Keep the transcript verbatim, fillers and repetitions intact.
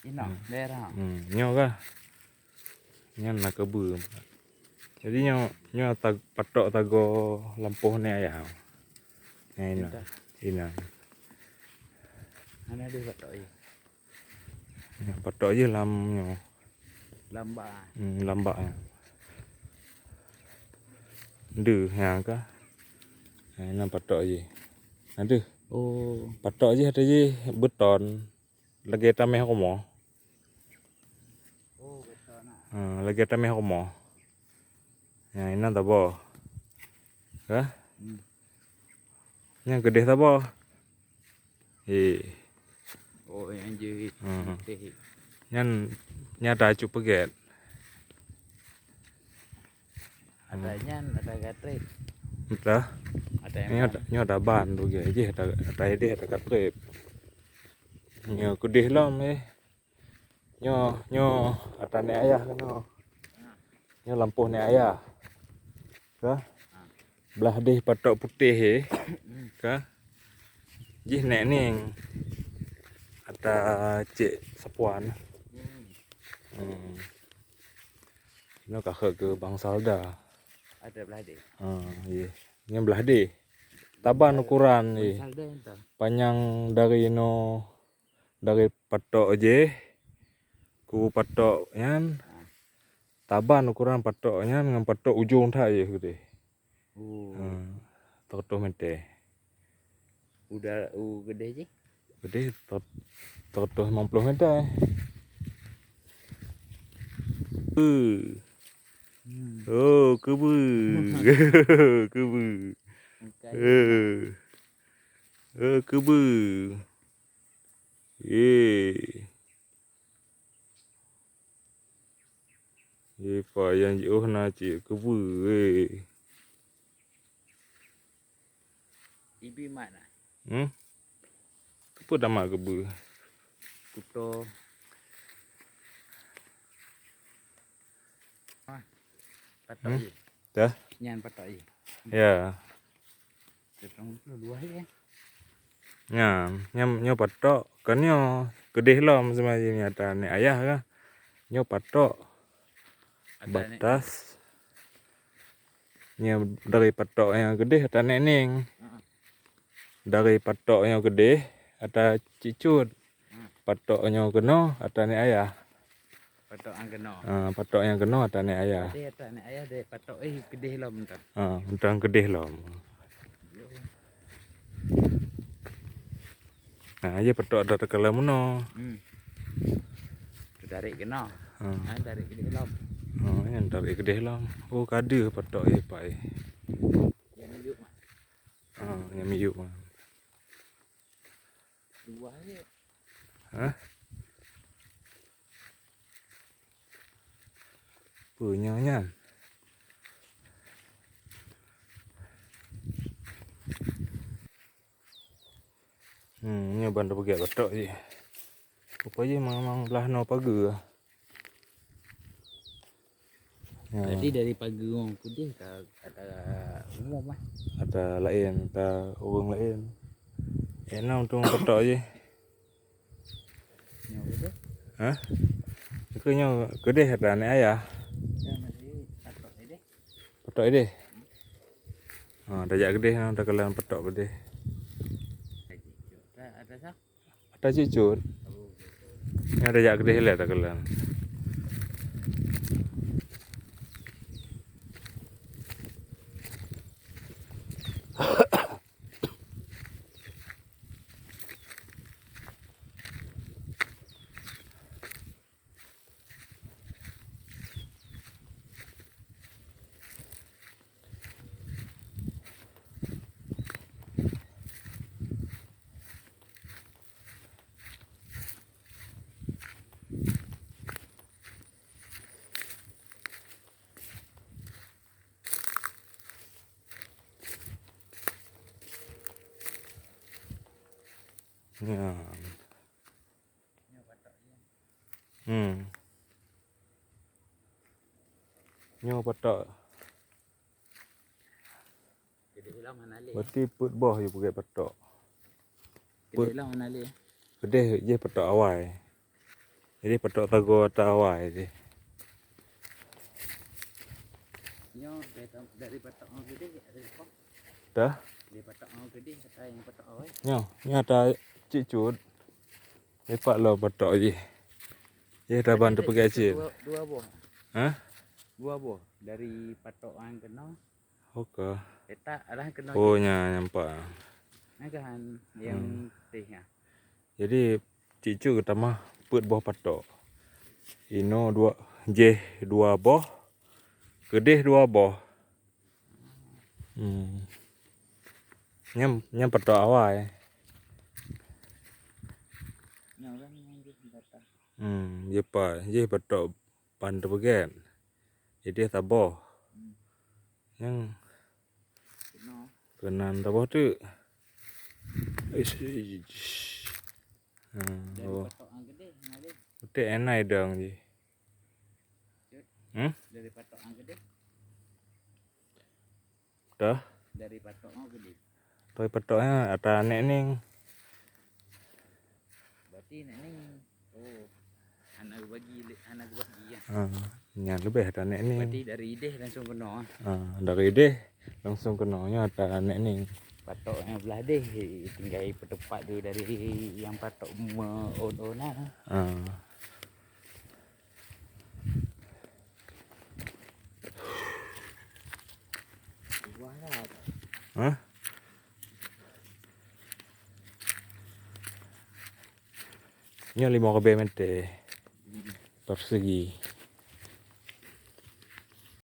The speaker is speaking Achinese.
Inong, hmm, daerah. Hmm, nyoe kah? Nyan na keubeu. Jadi nyoe, nyoe tag-, patok tagoe lampôh ni ayah. Nyan inong. Inong. Hana deh patok ye. Nyoe patok ye lam nyoe. Lam bak. Hmm, lam bak nyoe. Deuh, nyan kah? Nyan patok ye. Aduh. Oh. Patok ye ata ye beton. Lagèe tamèh rumoh. Oh, beton ah. Ha, lagèe tamèh rumoh. Nyan inan taboh. Hah? Hmm. Nyan keudeh taboh. He. Oh, nyang jeuet. Hmm. Teh. Nyan nyata cut peugèt. Ata nyan, ata gatrip. Entah. Ata nyang nyoe, nyoe ata ban tu ge. Jih ata, ata ideh ata gatrip. Nyoe keudeh lom eh. Nyoe, nyoe ata nèk ayah keunoe. Nyoe lampôh nèk ayah. Ka? Blah deh patok putéh eh. Ka? Jih nèk ning. Ata cek sapuan. Hmm. Nyoe ka keu bang Salda. Ada blah deh. Ha, ye. Nyoe blah deh. Taban ukuran ye. Bang Salda entah. Panyang dari no, dari patok jeh, ku patok nyan. Ha. Taban ukuran patok nyan ngon patok ujong that ye keudeh. Oh. Ha, seratus meter. Udah, u keudeh jih? Keudeh seratus lima puluh meter. Eh. Hmm. Oh, keubeu. Keubeu. Bukan. Eh. Eh, keubeu. Ye. Ye, payah jiôh na cit keubeu, eh. Ibi mat na. Hmm? Keupeue tamat keubeu? Kuto. Ah, patok ye. Dah? Nyan patok ye. Ya. Nyan, nyan, nyoe patok, kan nyoe keudeh lom seumai nyata nèk ayah kah. Nyoe patok. Ata nèk. Batas. Nyoe dari patok nyang keudeh ata nèk ning. Heeh. Dari patok nyang keudeh ata cicut. Hmm. Patok nyoe keunoe ata nèk ayah. Patok nyang keunoe. Ah, patok nyang keunoe ata nèk ayah. Jadi ata nèk ayah deh patok eh keudeh lom entah. Ah, entah keudeh lom. Nah, ye patok ata teukalan meunoe. Hmm. Tarik keunoe. Ah. Ah, tarik keudeh lom. Ah, nyan tarik keudeh lom. Oh, ka deuh patok ye pai. Nyang miyup mah. Ah, nyang miyup mah. Dua ye. Hah? Peue nyoe nyan? Hmm, nyoe ban teupeugèt batok jih. Rupajih memang blah noe pageue. Ya. Jadi dari pageue ngon keudeh ka ata umum ah. Ata laén, ata ureueng laén. Eh, na untung patok jih. Nyoe keudeh? Hah? Keu nyoe keudeh ata nèk ayah. Ya, masih patok keudeh. Patok keudeh? Ha, tajak keudeh, ha, teukalan patok keudeh. Ada, ada sah? Ata cicut. Nyan tajak keudeh lé teukalan. Nyan. Hmm. Nyoe patok. Jadi ulang mana lé? Berarti peuet boh yue peugèt patok. Jadi ulang mana lé? Keudeh jih patok awai. Jadi patok sagoe ata awai jih. Nyoe dari, dari patok ngon keudeh, dari patok. Dah? Dari patok ngon keudeh, ata nyang patok awai. Nyoe, nyoe ata cit cut. Lepak lo patok jih. Jih ata ban teupeugét cit. Dua, dua boh. Hah? Dua boh. Dari patok nyang keunoe. Oke. Letak arah keunoe. Oh, nya, nampak. Nah kan, yang hmm. Teh nya. Jadi, cit cut geutamah peuet boh patok. Inoe dua, jih dua boh, keudeh dua boh. Hmm. Nyan, nyan patok awai. Nyan kan yang di batang. Hmm, jih pa, jih patok ban teupeugét. Jadi saboh. Hmm. Nyang keunan saboh tu. Ish, ish. Hmm, dari oh. Patok yang gede, yang gede. Betul enak dong ji. Cut. Hmm? Dari patok yang gede. Dah. Dari patok yang gede. Tapi patoknya ata nek ning. Berarti nek ning. Oh. Hana bagi, hana bagi ya. Ha, nyan leubeh ata nek ning. Berarti dari ideh langsung keunoe. Ha, dari ideh langsung keunoe nya ata nek ning. Patok nyang blah deh tinggai peutepat tu dari nyang patok meu-on-on nah. Ha. Hah? Nyoe limong ribèe meter persegi.